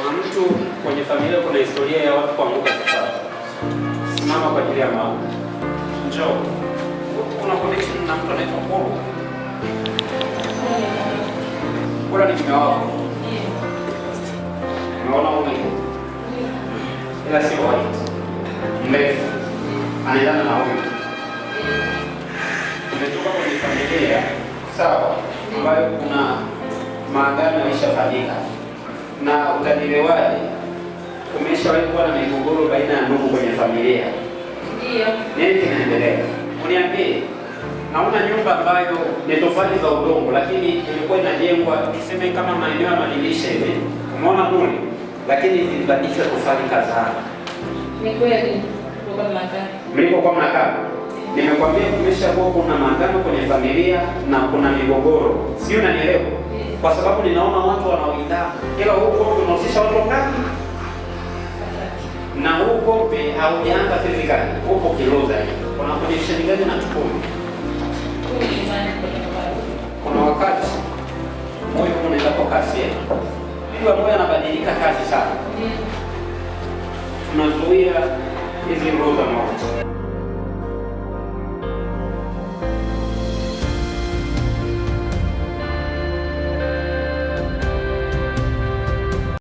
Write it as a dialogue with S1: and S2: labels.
S1: Kuna mtu kwenye familia, kuna historia ya watu kuanguka kifafa. Simama kwa ajili ya maombi. Njoo. Kuna connection na mtu anaitwa Kolo. Kolo ni mume wako. Unaona huyu? Ila sio white. Mrefu. Anaendana na huyu. Umetoka kwenye familia, sawa, ambayo kuna maagano yalishafanyika. Na utanielewaje? Umeshawahi kuwa na migogoro baina ya ndugu kwenye familia?
S2: Ndio.
S1: Nini kinaendelea? Uniambie. Naona nyumba ambayo ni tofali za udongo, lakini ilikuwa inajengwa niseme kama maeneo ya madirisha hivi. Umeona mule? Lakini zilibadilishwa tofali kadhaa.
S2: Ni kweli tulikuwa tunakaa.
S1: Mlipokuwa mnakaa, nimekwambia kumeshakuwa kuna maagano kwenye familia na kuna migogoro, sio? Unanielewa? Kwa sababu ninaona watu wanaoindana, ila huu ugomvi unahusisha watu wangapi? Na huu ugomvi haujaanza physically, upo kiroho zaidi. Kuna connection gani na Tukumi? Kuna wakati moyo huu unaenda kwa kasi, eh? Mtu moyo anabadilika kasi sana, tunazuia hizi roho za mauti.